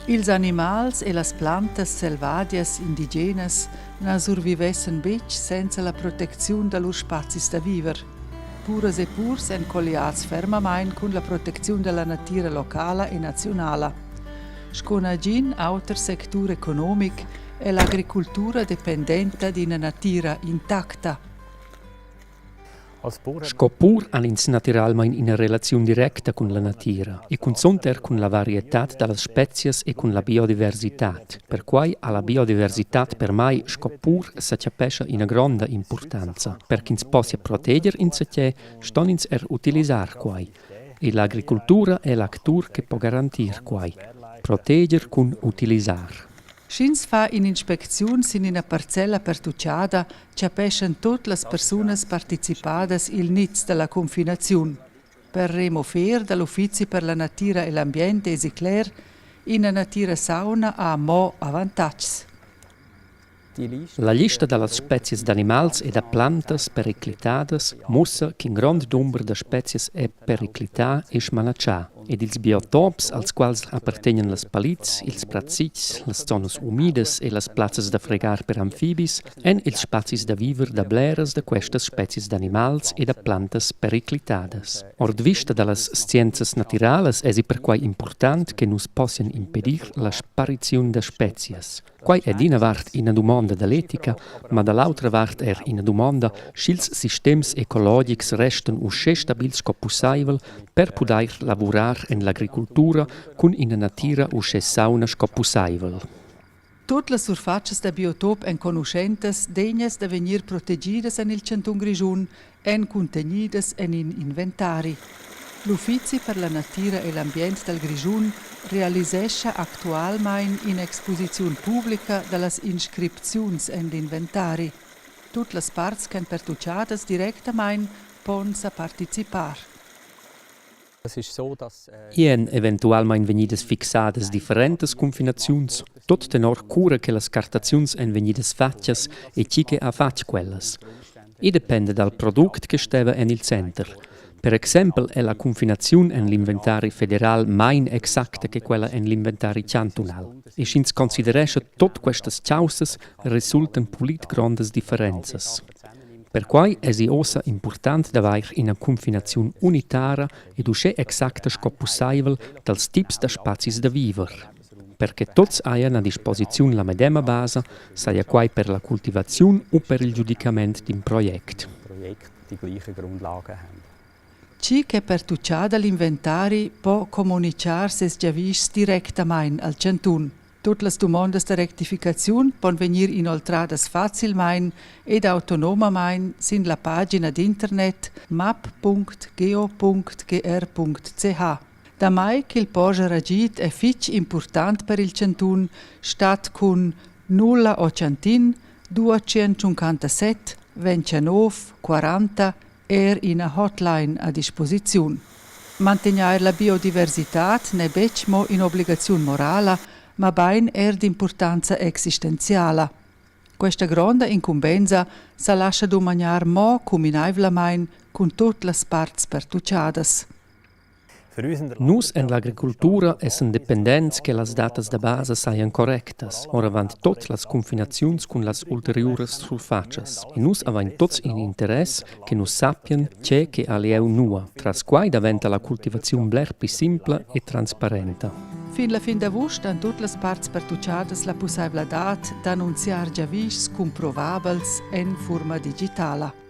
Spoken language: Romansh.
Ils animals e las plantas selvadias indigenas na survivessan betg senza la protecziun da lur spazis da viver. Puras e purs èn colliads fermamain cun la protecziun da la natira locala e naziunala. Sco nagin auter sectur economic è l'agricultura dependenta d'ina natira intacta. Sco pur han ins natiralmein ina relaziun directa cun la natira e cunzunt er cun la varietad dallas spezias e cun la biodiversitad. Perquai ha la biodiversitad per mei sco pur sechapescha ina gronda impurtanza. Per ch'ins possia proteger insatgè, ston ins er utilisar quai. E l'agricultura è l'actur che po garantir quai. Proteger cun utilisar. Sch'ins fa in'inspecziun sin ina parcella pertuccada, chapeschan tut las persunas participadas il niz da la cunfinaziun. Per Remo Fehr da l'Uffizi per la natira e l'ambient èsi cler, ina natira sauna ha mo avantatgs. La lista da las spezias d'animals e da plantas periclitadas mussa ch'in grond dumber da spezias è periclità e smanatschà ed ils biotops, als quals appartegnan las palids, ils prads sitgs, las zonas umidas e las plazzas da fregar per amfibis, èn ils spazis da viver da bleras da questas spezias d'animals e da plantas periclitadas. Ord vista da las scienzas natiralas èsi perquai impurtant che nus possian impedir la spariziun da spezias. Quai è d'ina vart ina dumonda da l'etica, ma da l'autra vart er ina dumonda, sch'ils sistems ecologics restan uschè stabils sco pussaivel per pudair lavurar en l'agricultura cun ina natira uschè sauna sco pussaivel. Tut las surfatschas da biotop enconuschentas degnas da vegnir protegidas en il chantun Grischun èn cuntegnidas en in inventari. L'Uffizi per la natira e l'ambient dal Grischun realisescha actualmain in'exposiziun publica da las inscripziuns en l'inventari. Tut las parts ch'èn pertuchadas directamain pon sa participar. I èn eventualmain vegnidas fixadas differentas cunfinaziuns, tut tenor cura che las cartaziuns èn vegnidas fatgas e tgi che ha fatg quellas. I dependa dal product che steva en il center. Per exempel è la cunfinaziun en l'inventari federal main exacta che quella en l'inventari chantunal. E sch'ins considerescha tut questas chaussas, resultan pulit grondas differenzas. Perquai èsi ussa impurtant d'avair ina cunfinaziun unitara ed uschè exacta sco pussaivel dals tips da spazis da viver. Per che tuts hajan a disposiziun la medema basa, saja quai per la cultivaziun u per il giudicament d'in project. Tgi ch'è pertuccà da l'inventari po communitgar ses giavischs directamain al chantun. Tut las dumondas da rectificaziun pon vegnir inoltradas facilmain ed autonomamain sin la pagina d'internet map.go.gr.ch. Damai ch'il porscher agid è fitg impurtant per il chantun, stat cun nulla otgantin 257 29 40 er ina hotline a disposiziun. Mantegnair la biodiversitad n'è betg mo in'obligaziun morala, mabain er d'impurtanza existenziala. Questa gronda incumbensa sa lascha dumagnar mo cuminaivlamain cun tut las parts pertuchadas. Nus en l'agricultura essan dependents che las datas da basa sajan correctas, oravant tot las cunfinaziuns cun las ulteriuras surfatschas. E nus avain tots in interess che nus sappian tge che ha lieu nua. Tras quai daventa la cultivaziun bler pli simpla e transparenta. Fin la fin d'avust han tut las parts pertuchadas la pussaivladad d'annunziar giavischs cumprovabels en furma digitala.